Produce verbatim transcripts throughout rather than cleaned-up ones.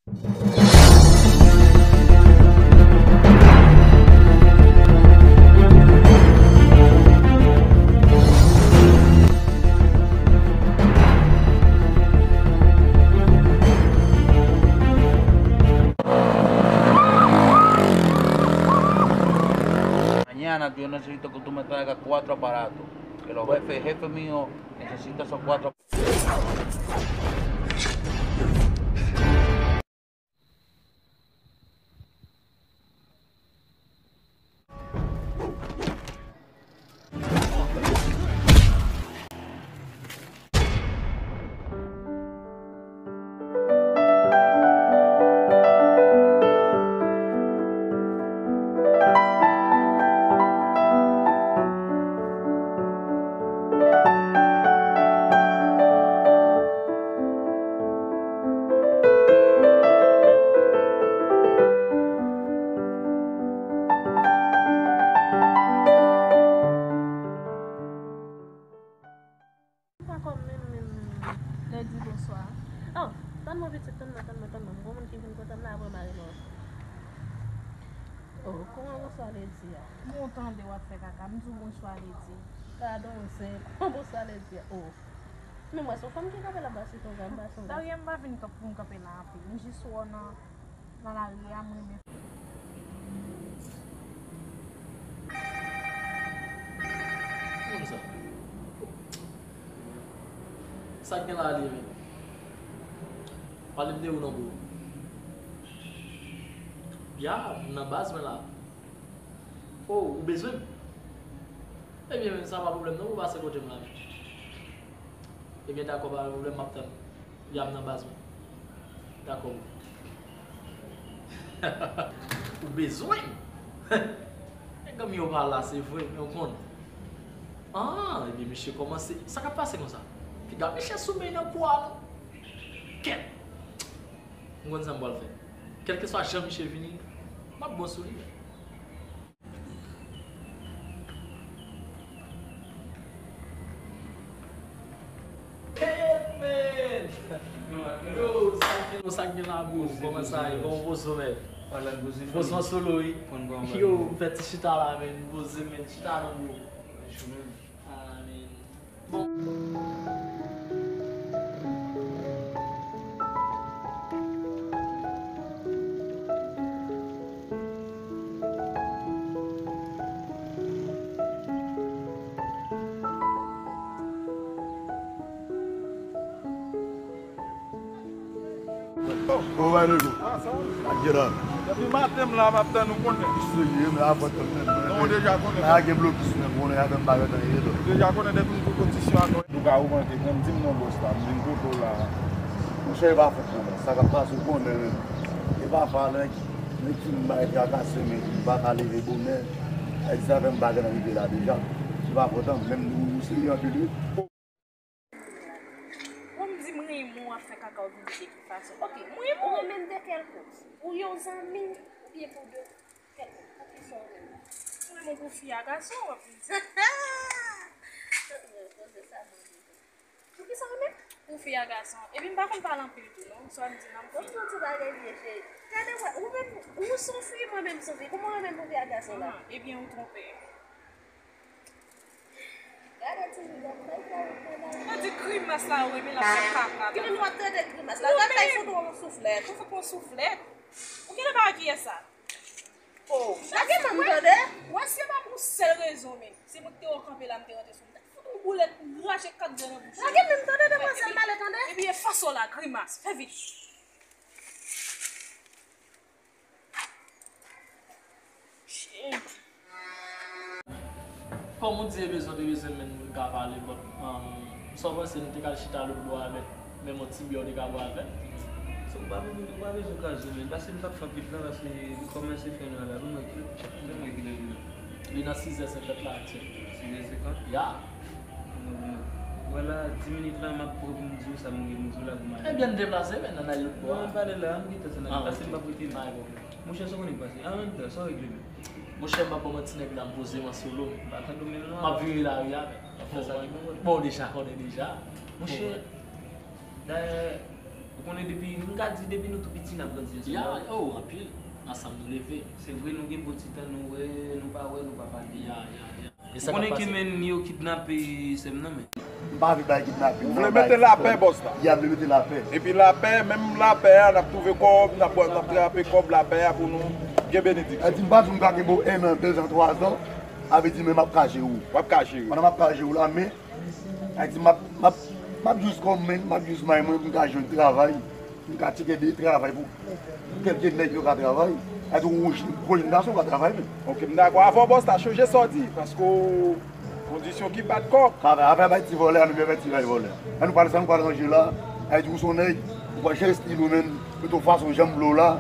Mañana yo necesito que tú me traigas cuatro aparatos, que los jefes, jefe mío necesita esos cuatro. M pa kò menm, menm, menm, menm. Lè di bonswa. Oh, tann mwen pitit, tann mwen, tann mwen, tann mwen. M gon moun ki vin kote m la, apre m a rele w ankò. Oh, kòman bonswa lè di a? M tande w ap fè kaka, m di w bonswa lè di. Gadon zen, kòman bonswa lè di a? Oh. Men mwen se yon fanm ki kanpe la, m pa se yon gad, m pa se yon gad. Darien, m pa vin kanp-, pou m kanpe la anpil. M jis wè w nan, nan lari a, m renmen. Ki moun sa? Sa k gen la, li menm? Pale m de ou non, bro. Ya, m nan baz mwen la. Oh, ou bezwen m? Ebyen, sa pa pwoblèm non, ou pase kote m la menm. Ebyen, dakò, pa gen pwoblèm, m ap tann ou. Ya, m nan baz mwen. Dakò, bro. Ou bezwen m? Nèg anmi yo pa la, se vre, men ou konn. Ah, ebyen, misye kòmanse. Sa k ap pase konsa? Piga misye sou men nan kou a, non? Kèt! M konn sa m pral fè. Kèlkeswa jan misye vini, m ap bon sou li. Hey, man! Yo, sa k gen, sa k gen la, bro? Kòman sa ye? Kòman w poze w, man? Poze w solo, wi. Yo, m fè ti chita la, man. M poze, man. Chita non, bro. Ah, man. Kòman bagay yo? Ak Gerard. Depi maten m la, m ap tann ou konnen. Serye, men avan tann men. Non, ou deja konnen. A gen blokis men, konnen avè m pa gentan ye do. Ou deja konnen depi m tou kondisyon ak. Nou ka ogmante, men di m non bòs la, m vin kote w la. Monchè, e pa fòt mwen, sa k ap pase ou konnen menm. E pa fwa nèg, nèg fin bay trakase men, m pa ka leve bonè. Nèg sa fè m pa gentan rive la deja. Se pa fòt an, menm nou, nou serye anpil wi. Bon, m di m renmen w ap fè kaka w vin de ki fason. Ok, m renmen w. Ou renmen m de kèl kote? Pou yon zanmi oubyen pou de kèl kote? Pou kisa w renmen m? M renmen w pou fi a gason, w ap vin di. Poze sa, poze sa. Pou kisa w renmen m? Pou fi a gason. Epi m pa konn pale anpil tou, non. Swa m di nan m fini. Bon, ti bagay vye cheri. Gade, wè, ou menm, ou se yon fi, mwen menm se yon fi. Kòman w renmen m pou fi a gason la? Ah, ebyen, ou twonpe. Gade ti nèg la, fè sa ou fè la. Gade grimas la, wi, men l ap fè kaka. Ki moun w ap tande grimas la? Gade, l fout ou yon souflèt. Ou fout yon souflèt? Ou genlè pa wè kiyès sa? Oh, lage men m tande. Wè, si se pa pou yon sèl rezon, men, se mwen ki te wè w kanpe la, m te rantre sou ou. M ta fout ou boulèt, m rache kat dan nan bouch ou. Lage men m tande, demwazèl malè tande. Epi e fas w la, grimas, fè vit. Shit. Kòm ou di e bezwen, te bezwen menm moun ka pale, but, um, sa w panse nou te ka al chita lòt bò avèk menm yon ti byè w te ka bwè avè l? So, ou pa bezwen, ou pa bezwen kraze men, paske m t ap fè vit la, paske m kòmanse fè nwa la, nou mwen ki, nou mwen ki lè vin. Li nan sizè senkant la aktyèl. Sizè senkant? Ya. Wè la, dis minit la, m ap pran pou m di w sa m gen pou m di w la pou m ale. Ebyen, n deplase, men, n al lòt bò a. Non, m pale la, m gentan sa n ale, paske m p ap rete la. Pa gen pwoblèm. Monchè, sa w konnen k pase. An menm tan, sa w regle menm? Monchè, m p ap ban manti nèg la, m poze m an solo. M pa tande w menm non. M ap vire lari a, men. M ap fè sa ki bon. Bon, ou deja konnen deja. Monchè, dayè, ou Konnen depi, m ka di depi nou tou piti n ap grandi ansanm. Ya, oh, anpil. Ansanm nou leve. Se vre nou gen bon ti tan nou wè, nou pa wè, nou pa pale. Ya, ya, ya. Ou konnen ke men yo kidnape sè m nan men. M pa vle bay kidnape. Ou vle mete lapè, bòs la. Ya, m vle mete lapè. Epi lapè, menm lapè a, n ap twouve kòb, n ap, n ap trape kòb lapè a pou nou gen benediksyon. Sa di m pa di m ka kenbe w en an, de zan, twa zan, sa vle di men m ap ka jere w. W ap ka jere. Pandan m ap ka jere w la, men, sa di m ap, m ap, m ap jis kòm men, m ap jis may mwen pou m ka jwenn travay. M ka tcheke de travay pou kèlke nèg yo ka travay. Èske ou gwo jèn gason ka travay menm? Ok, m dakò avè w, bòs la, chonje sa w di, paske w, kondisyon ki bat kò. Apre, apre bay ti vòlè a, nou byen fè ti ray vòlè a. Lè nou pral sa, nou pral ranje la, èske ou se yon nèg, ou pral chèche estil ou menm, mete w fason jan m vle w la,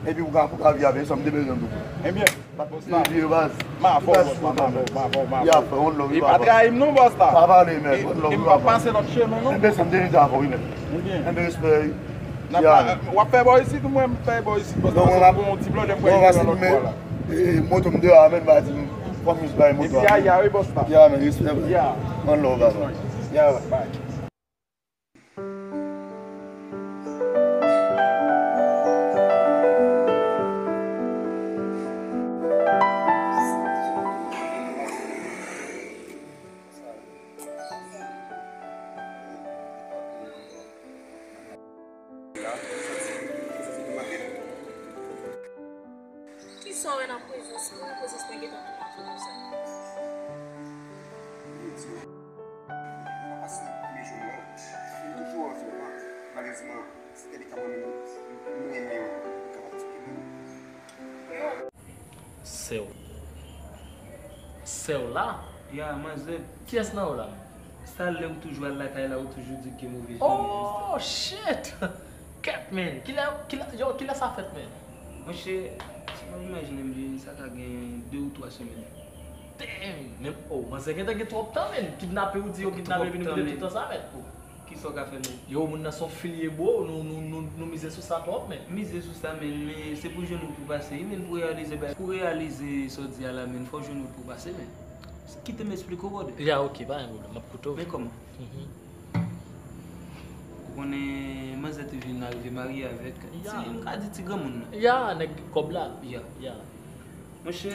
epi ou ka, ou ka viv avè sa m te bezwen pou ou. Ebyen, bòs la. Vye baz. M avè w, bòs la, m avè w, m avè w, m avè w. Ya, frè, one love, e pa trayi m non, bòs la. Pa pale, men, one love, e m p ap pase lòt chemen non. Enben, sa m te vin avè w, wi, men. Ebyen. Enben, respè, wi. N ap, w ap fè bò isit, ou mwen m fè bò isit, bòs la, paske m gon ti pwoblèm pou al lòt bò la. E, moto m deyò a, men, m pa di m, fò m jis bay moto a. Epi, ya, ya, wi, bòs la. Ya, men, respè, frè. Ya. One love, baba. Ya, bye. Kisa w wè nan prezans mwen, prezans mwen gentan tou pati konsa? Mwen pase premye jou m wè l, m toujou anvi w, malezman, se medikaman menm m renmen yo, m kapab tcheke menm. Sè w. Sè w la? Ya, manzè. Kiyès nan yo la menm? Sa lè ou toujou al lakay la, ou toujou di ke move jan. Oh, shit! Kèt, men! Kilè, kilè, yo, kilè sa fèt, men? Monchè, si w imajine m byen, sa ka gen de ou twa semèn. Damn! Men, oh, manzè gentan gen twòp tan, men! Kidnape, ou di yo kidnape, epi nou kite tout tan sa, men! Oh. Kisa w ka fè menm? Yo, moun nan se yon filye, bro. Nou, nou, nou, nou mize sou sa twòp, men. Mize sou sa, men, men se pou jounen w pou pase, wi, men, pou reyalize bagay, pou reyalize sa w di a la, men, fò jounen w pou pase, men. Kite m esplike w, brother. Ya, ok, pa gen pwoblèm, m ap koute w. Men kòman? Mhm. Ou konnen, manzè te vin arive marye avèk ti, m ka di ti granmoun nan. Ya, nèg kòb la. Ya. Ya. Monchè,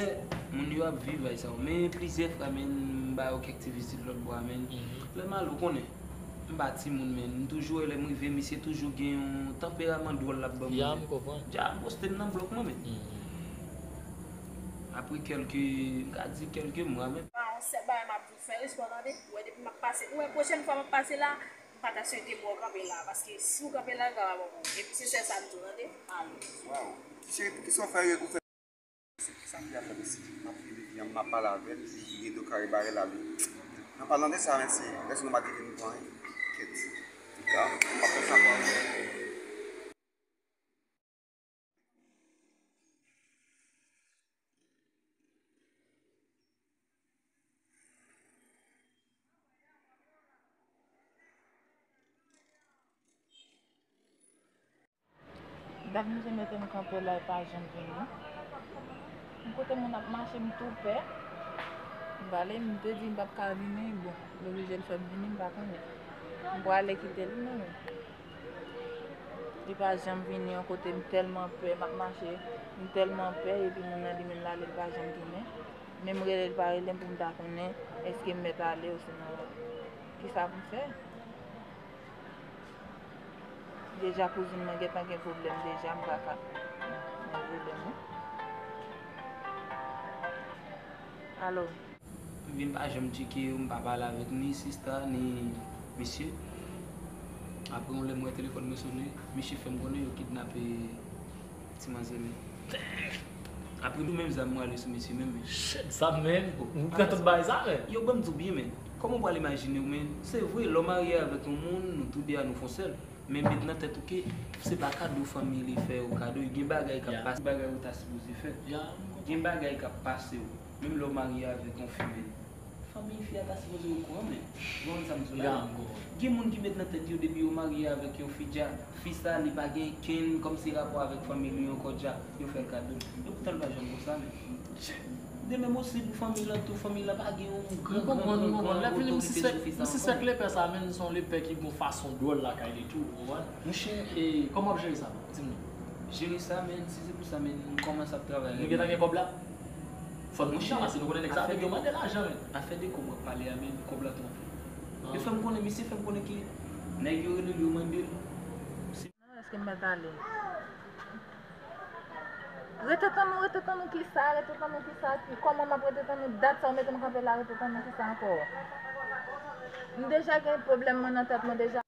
moun yo ap viv bagay sa yo. Men plizyè fwa, men, m ba yo kèk ti vizit lòt bò a, men. Mhm. Lè m ale, ou konnen, m pa timoun, men. M toujou wè lè m rive, misye toujou gen yon tanperaman dwòl l ap ban m. Ya, m konprann. Dja poste m nan blòk mwen, men. Mhm. Apre kèlke, m ka di kèlke mwa, men. Pa yon sèl bagay m ap di w, fè respè w tande. Ou wè, depi m ap pase, ou wè, pwochèn fwa m ap pase la, m pa ta swete m wè w kanpe la, paske si w kanpe la, l ka pa bon pou ou. Epi se sèl sa m di w, tande. Ale. Waw. Cheri, poukisa w fè, ou fè Sa ki ap fèt osi, m ap rive fi an, m ap pale avè l, li vire do kare bare l ale. Nan palan de sa, mesye, lè se nou pa te vin pran, kèt. Ya, m ap fè sa pa. Dat misye mete m kanpe la, li pa janm vini. M kote moun ap mache, m tou pè. M pale, m te di m p ap ka vini, bon, li oblije l fè m vini, m pa konnen. M prale kite l, non. Li pa janm vini yon kote, m tèlman pè, m ap mache, m tèlman pè, epi moun nan li menm l ale, li pa janm tounen. Menm rele, li pa rele m pou m ta konnen èske m mèt ale osinon kisa pou m fè. Deja kouzin mwen gentan gen pwoblèm deja, m pa ka gen pwoblèm, wi. Alo. M vin pa janm tcheke yo, m pa pale avèk ni sista, ni mesye. Apre yon lè m wè telefòn mwen sonnen, mesye fè m konnen yo kidnape ti manzè men. Apre tou menm zam mwen ale sou mesye menm men. Shit, zam menm? Ou pran tout bagay sa men? Yo ban m di w byen men. Kòman w pral imajine w men? Se vre, lè w marye avèk yon moun, nou toude a nou fè yon sèl. Men met nan tèt ou ke se pa kado fanmi li fè ou kado, gen bagay k ap pase, bagay ou ta sipoze fè. Gen bagay k ap pase w. Menm lè w marye avèk yon fi men. Fanmi fi a ta sipoze okouran men. Ou konprann sa m di w la? Gen moun ki met nan tèt yo depi yo marye avèk yon fi dja, fi sa li pa gen kenn kòmsi rapò avèk fanmi li ankò dja, yo fè l kado. Epoutan l pa janm konsa men. De menm osi pou fanmi l lan tou, fanmi l lan pa gen yon gran, gran, gran, gran otorite sou fi sa ankò. M konprann, m konprann. Lè fini, m sispèk, m sispèk lepè sa menm, se yon lepè ki gen yon fason dwòl lakay li tou, ou konprann? Monchè. E kòman w ap jere sa menm? Di m non. Jere sa, menn, si se pou sa, menn, m kòmanse ap travay. Nou gentan gen kòb la? Fò n pridan, paske nou konnen nèg sa yo mande lajan, menn. Afè de kòb w ap pale a, menn, kòb la twò plen. Ah. E fè m konnen, misye fè m konnen ke nèg yo rele l, yo mande l. Non, èske m mèt ale? Rete tann nou, rete tann nou kisa, rete tann nou kisa, ki, kòman m ap rete tann nou, dat sa w mete m kanpe la, rete tann nou kisa ankò? M deja gen pwoblèm mwen nan tèt mwen deja.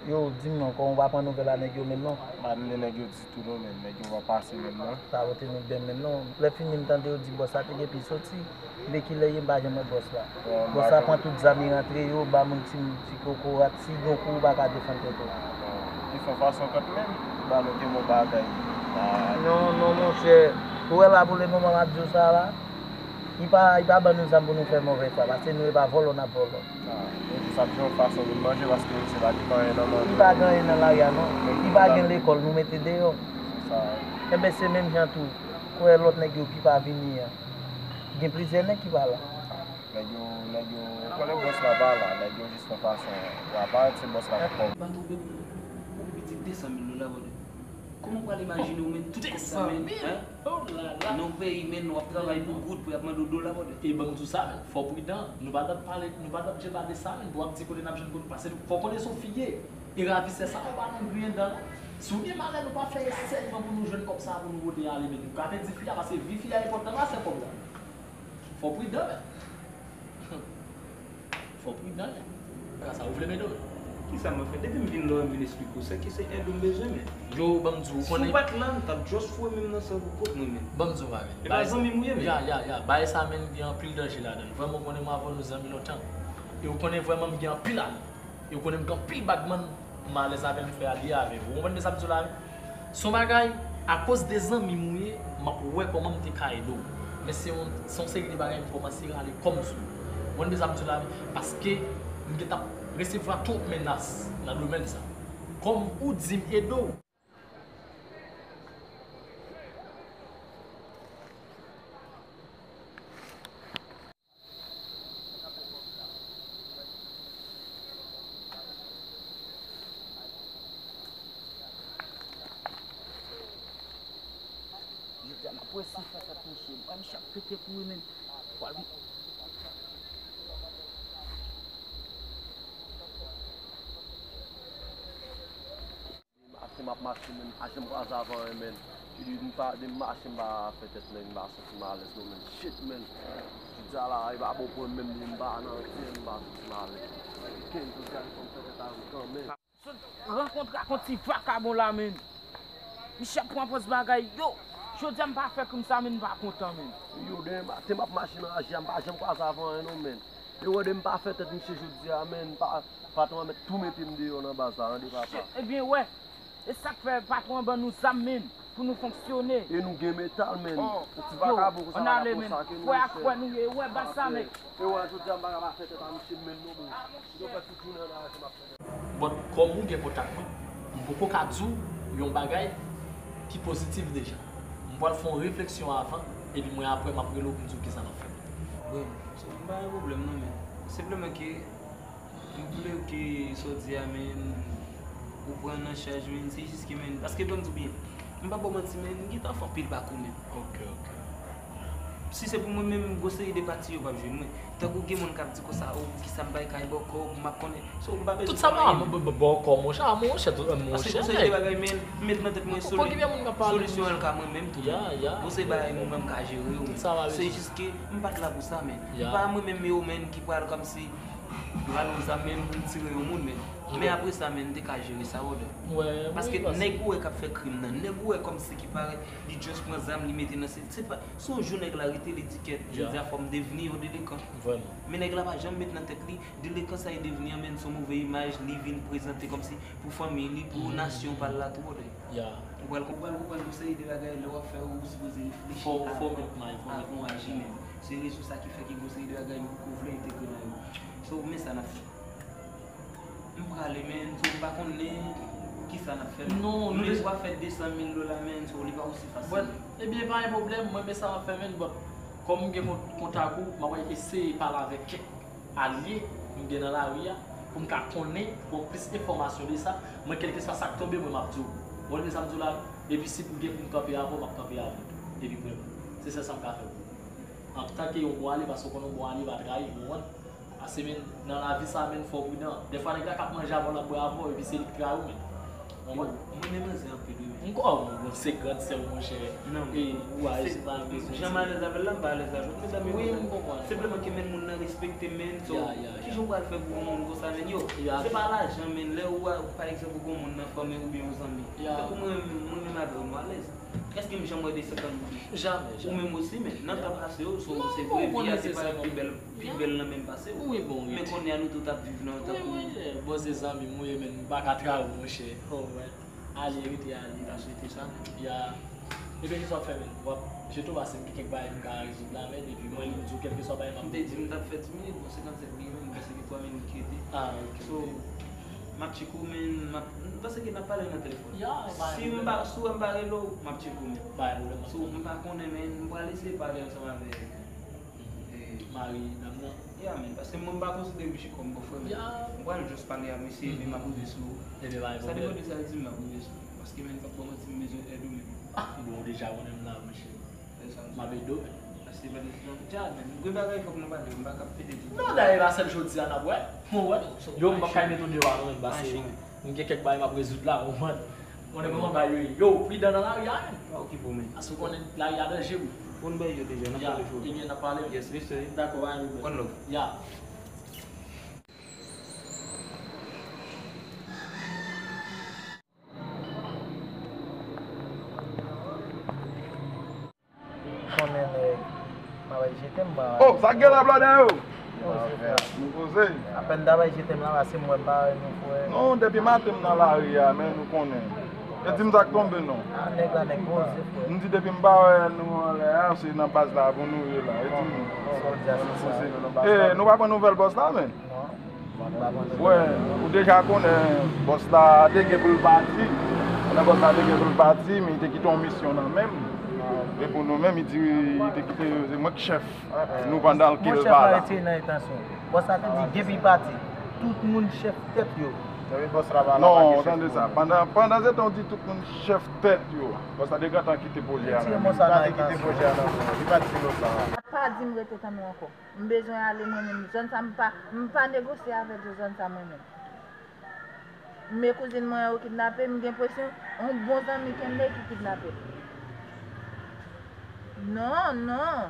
Yo, di m non, kòman w pa pran nouvèl a nèg yo menm non? M pa tande nèg yo ditou non, menn, nèg yo pa pase menm non. Pa pote nouvèl menm non. Lè fini m tande yo di bòs la te gen pou l soti. Depi kilè ye m pa janm wè bòs la. Bòs la pran tout zam li rantre yo, ba moun ti, ti kokorat, si gen yon kou ou pa ka defann tèt ou. Li fè fason kant menm, li ba nou te bon bagay. Non, non, monchè. Ou wè la pou le moman m ap di w sa la, li pa, li pa ban nou zam pou nou fè move fwa, paske nou e pa vòlò n ap vòlò. Ah, nou jis ap jwe yon fason pou n manje paske misye pa gen anyen nan men l. Li pa gen anyen nan lari a non. Li pa gen lekòl, nou mete deyò. Se sa. Enben, se menm jan tou. Kwè lòt nèg yo ki pa vini an. Gen plizyè nèg ki pa la. Nèg yo, nèg yo, ou konnen bòs la pa la, nèg yo jis fè fason. Yo aparèt, se bòs la ki kòb. Pa twonpe pou nou. Ou gen pitit de san mil dola, brother. Kòman w pral imajine w, menn, tout kòb sa, menn, hein? Oh la la. Nan yon peyi, menn, w ap travay pou goud, pou y ap mande w dola, brother. E ban m di w sa, menn, fò w pridan. Nou pa t ap pale, nou pa t ap deba de sa, menn, pou w ap di kote n ap jwenn goud. Paske fò w konnen se yon fi ye. E ravisè sa yo pa nan griyen dan, non. Si w gen malè, nou pa fè esèyman pou nou jwenn kòb sa pou nou pote ale, men nou ka pèdi fi a, paske vi fi a enpòtan pase kòb la. Fò w pridan, men. Fò w pridan, men. Sa ou vle, men, non? Kisa m ap fè? Depi m vin la, m vin esplike w sa ki se èd ou m bezwen, men. Yo, ban m di w, ou konnen. Si w pa t la, m t ap just foure men m nan sèvo kot mwen, men. Ban m di w bagay. E pa zanmi m ou ye, men. Ya, ya, ya. Bagay sa, men, gen anpil danje ladan l. Vrèman, ou konnen mwen avè w nou zanmi lontan. E ou konnen vrèman m gen anpil ane. E ou konnen m gen anpil bagman m alèz avè l, m fè alye avè l. Ou konprann sa m di w la, wi? Se yon bagay, akoz de zanmi m ou ye, m ap wè kòman m te ka ede w. Men se yon, se yon seri de bagay m kòmanse rale kò m sou yo. Ou konprann sa m di w la, wi? Paske m gentan ap resevwa twòp menas nan domèn sa. Kòm ou di m ede w. Jodi a m ap wè si fas ak misye. M pa misye ap pete kouri menm. Pral Maten m ap mache, men m pa janm kwaze avè anyen, men. Epi depi m pa, depi m mache, m pa fè tèt, men m pa santi m alèz non, men. Shit, men. Jodi a la, e pa bon pou mwen menm, men m pa nan anyen, m pa santi m alèz. Ken, jodi a, fò m fè tèt avè kanmenm. Sot rankontre ak yon ti vakabon la, men. Misye ap pran pòz bagay, yo. Jodi a m pa fè krim sa, men m pa kontan, men. Yo, demen maten m ap mache nan aji a, m pa janm kwaze avè anyen non, men. Yo wè de m pa fè tèt misye jodi a, men. Pa, patwon an mèt tou mete m deyò nan baz la, tande papa. Shit, ebyen, wè. E sa k fè patwon an ban nou zam, men, pou nou fonksyone. E nou gen metal, men. Yon ti vakabon konsa, vakabon sa ke nou ye, frè. Kwè ak kwè nou ye, wè baz sa, men. E wè, jodi a m pa ka pa fè tèt a misye menm non, men. Yo fè tout jounen an aji m ap fè tèt. But kòm ou gen kontak mwen, m poko ka di w yon bagay ki pozitif deja. M pral fè yon refleksyon avan, epi mwen apre m ap rele w pou m di w kisa n ap fè. Bon, so, m pa gen pwoblèm non, men senpleman ke m vle ke sa w di a, men, ou pran nan chaj, men, se jis ke, men, paske ban m di w byen, m pa ba w manti, men, m gentan fè anpil pako, men. Ok, ok. Si se pou mwen menm, gwo seri de pati yo p ap jwenn mwen. Tankou gen moun k ap di konsa, o, poukisa m pa kay bòkò, pou m ap konnen. So, m pa bezwen konnen. Tout sa pa bòkò, monchè, monchè, monchè. Paske gwo seri de bagay, men, m met nan tèt mwen solisyon an ka mwen menm tou. Gwo seri bagay mwen menm m ka jere yo, men se jis ke m pa t la pou sa, men. M pa mwen menm yo, men, ki pral kòmsi rale yon zam, men, pou m tire yon moun, men. Men apre sa, men, m te ka jere sa, brother. Paske nèg ou wè k ap fè krim nan, nèg ou wè kòmsi ki parèt, li just pran zam, li mete nan se, se pa, se yon jou nèg la rete, li di kèt, jodi a fò m devni yon delenkan. Men nèg la pa janm met nan tèt li, delenkan sa li devni an, men, se yon move imaj li vin prezante kòmsi pou fanmi li, pou nasyon pa l la tou, brother. Ou pral, ou pral konprann yon seri de bagay lè w ap fè, ou sipoze reflechi avan, avan w aji, men. Se rezon sa ki fè ke gwo seri de bagay m poko vle entegre nan yo. So, men sa n ap fè. M prale, men, so, m pa konnen kisa n ap fè, men. Nou bezwen fè de san mil dola, men, so, li pa osi fasil. But, ebyen, pa gen pwoblèm, mwen, men sa m ap fè, men, but, Kòm m gen kont-, kontak ou, m ap eseye pale avèk kèk alye m gen nan lari a, pou m ka konnen, bon, plis enfòmasyon de sa. Mwen, kèlkeswa sa k tonbe, mwen, m ap di w. Ou konprann sa m di w la? Epi si pou gen pou m kanpe avè w, m ap kanpe avè w. Epi mwen, se sèl sa m ka fè pou ou. Antanke yon bon alye, paske w konnen yon bon alye pa trayi, ou konprann? Paske, men, nan lavi sa, men, fò w pridan. Dèfwa, nèg la k ap manje avè w, l ap bwè avè w, epi se li k trayi w, men. Ou konprann? Mwen renmen manzè anpil, wi, men. M kwè w, bon, se grandsè w, monchè. Non, e, ou a, se pa bezwen jan m alèz avè l la, m pa alèz la jòt, medam yo. Wi, m konprann. Senpleman ke, men, moun nan respekte m, men. So, kijan w pral fè pou yon moun konsa, men, yo, se pa lajan, men. Lè ou a, pa egzanp, ou gen yon moun nan fanmi oubyen yon zanmi. Tankou mwen, mwen menm avè w, nou alèz. Èske m janm wè de sèt an nou? Jamè, jamè. Ou menm osi, men, nan tan pase yo, so, se vre, vi a te parèt pi bèl, pi bèl nan men m pase w. Wi, bon, wi. Men kounye a nou tout ap viv nan yon tan pou. Wi, wi, bon, se zanmi m, wi, men m pa ka trayi w, monchè. Oh, wè. Ale, rete ale, pa swete sa, men. Ya. E kèlkeswa w ap fè, men, w ap jete w pase m gen kèk bagay m ka rezoud la, men, epi mwen, m di w kèlkeswa bagay m ap. M te di m t ap fè dis minit, bon, senkannsèt minit, men m panse gen twa minit ki rete. Ah, ok. So, m ap tcheke w, men, m ap, m panse ke n ap pale nan telefòn. Ya, si m pa, si w wè m pa rele w, m ap tcheke w, men. Pa gen pwoblèm. So, m pa konnen, men, m pral eseye pale ansanm avèk, eh, mari dam nan. Ya, men, paske mwen, m pa konsidere misye kòm bòfrè m. Ya. M pral jis pale a misye, epi m ap rive sou ou. Ebyen, pa gen pwoblèm. Sa depann de sa l di m, m ap rive sou ou. Paske, men, m p ap ba w manti, m bezwen èd ou, men. Ah, bon, w deja konnen m la, monchè. M ap ede w, men. Paske pa de jan, dja, men, gen bagay fòk nou pale, m pa ka pede di. Non, dayè, pa sèl jodi a n ap wè. Mwen wè, yo, m p ap ka mete w deyò a non, men, paske m gen kèk bagay m ap rezoud la, ou konprann. Konnen kòman bagay yo ye. Yo, pridan nan lari a, men. Pa okipe w, men. Paske w konnen lari a danje, wi. Ou konn bagay yo deja, n ap pale jodi. Ya, ebyen, n ap pale. Yes, wi, sir. Dakò, pa gen pwoblèm. One love. Ya. Konnen nèg, m ap jete m ba. Oh, sa k gen la, blòdè yo? Poze, frè. Nou poze. Apèn m t ap jete m la, pase m wè m pa wè nou, frè. Non, depi maten m nan lari a, men nou konnen. E di m sa k tonbe, non. Ah, nèg la, nèg poze, frè. M di depi m pa wè nou anlè a, se nan baz la pou nou ye la. E di m. Bon, bon, sa w di a, se sa. E, nou pa pran nouvèl bòs la, men. Non. Wè, ou deja konnen bòs la te gen pou l pati. Konnen bòs la te gen pou l pati, men li te kite yon misyon nan men m. E pou nou menm, li di li te kite, se mwen k chèf nou pandan l ke l pa la. Bòs la te di, depi l pati, tout moun chèf tèt yo. Non, tande sa. Pandan, pandan se tan w di tout moun chèf tèt yo, bòs la te gentan kite pwojè a nan men l. Li pa te kite pwojè a nan men l. Li pa t di nou sa. Pa di m rete tann ou ankò. M bezwen ale mwen menm. Zòn sa m pa, m pa negosye avèk yo zòn sa mwen menm. Men kouzin mwen an yo kidnape, m gen enpresyon yon bon zanmi Kenley ki kidnape l. Non, non.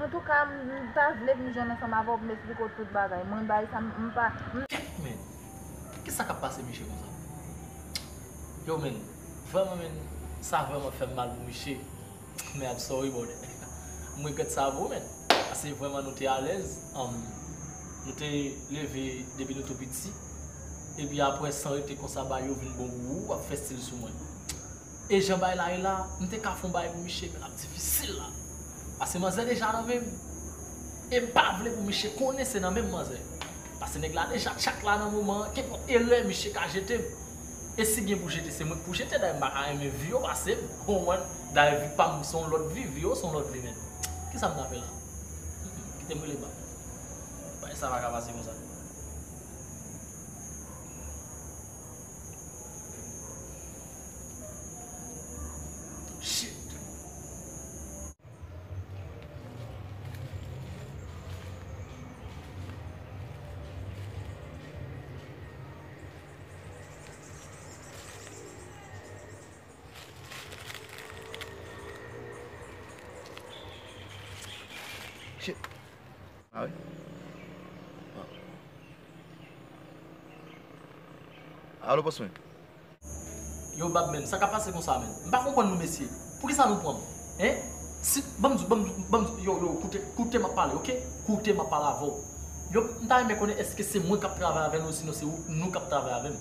Antouka, m, m ta vle vin jwenn ansanm avè w pou m esplike w tout bagay. Mwen bay sa, m, m pa, m. Kèt, men! Kisa k ap pase misye konsa? Yo, men, vrèman, men, sa vrèman fè m mal pou misye. Men I'm sorry, brother. M regrèt sa vre, men. Paske vrèman nou te alèz, um, nou te leve depi nou tou piti. Epi apre, san rete konsa, ba yo vin bon pou ou, w ap fè stil sou mwen. E jan bagay la ye la, m te ka fè yon bagay pou misye, men l ap difisil la. Paske manzè deja nan men m. E m pa vle pou misye konnen se nan men m manzè. Paske nèg la deja tchak la nan moman an, kenpòt erè misye ka jete m. E si gen pou jete, se mwen k pou jete, dayè m pa ka renmen vi yo pase m, ou konprann? Dayè vi pa m se yon lòt vi, vi yo se yon lòt vi, men. Kisa m ta fè la? Kite m rele bak. Bagay sa pa ka pase konsa. Shit. Shit. Ah wi. Alo, bòs mwen. Yo, Bab, men, sa k ap pase konsa, men? M pa konprann nou, mesye. Poukisa nou pran m? Hein? Si, ban m di, ban m di, ban m di, yo, yo, koute, koute m ap pale, oke? Koute m ap pale avè w. Yo, m ta renmen konnen èske se mwen k ap travay avè nou, sinon se ou, nou k ap travay avè m?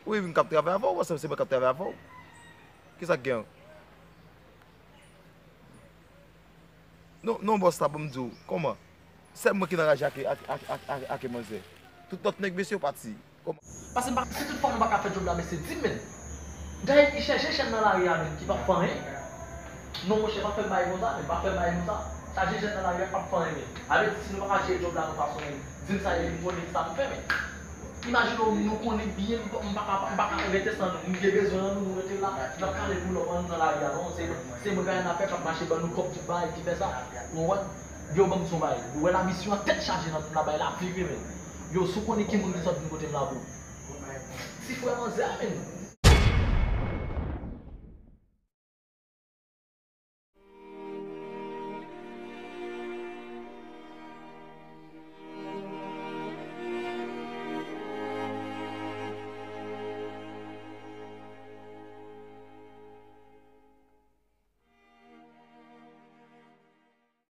Wi, m k ap travay avè w, paske se mwen k ap travay avè w. Kisa k gen? Non, non, bòs la, ban m di w, kòman? Sèl mwen ki nan raje ak, ak, ak, ak, ak, ak manzè. Tout lòt nèg mesye yo pati. Kòman? Paske m pa, si tout fwa nou pa ka fè djòb la, mesye, di m, men. Dayè, ki chèche chèn nan lari a, men, ki p ap fè anyen. Non monchè, pa fè m bagay konsa, men pa fè m bagay konsa. Chaje jèn nan lari a p ap fè anyen, men. Avèti, si nou pa ka jere djòb la nan fason, men, di m sa e m konnen sa m fè, men. Imajine w, nou konnen byen, m pa, m pa ka, m pa ka rete san nou. Nou gen bezwen nan nou, nou rete la. N ap kale pou lòt nan lari a, non. Se, se mwen k ap fè, k ap mache ban nou kòb tout bagay ki fè sa. Ou konprann? Yo ban m son bagay. Ou wè lamisyon an tèt chaje nan, nan bay la vire, men. Yo, si w konnen ki moun ki sot vin kote m la pou. Ti frè manzè a, men.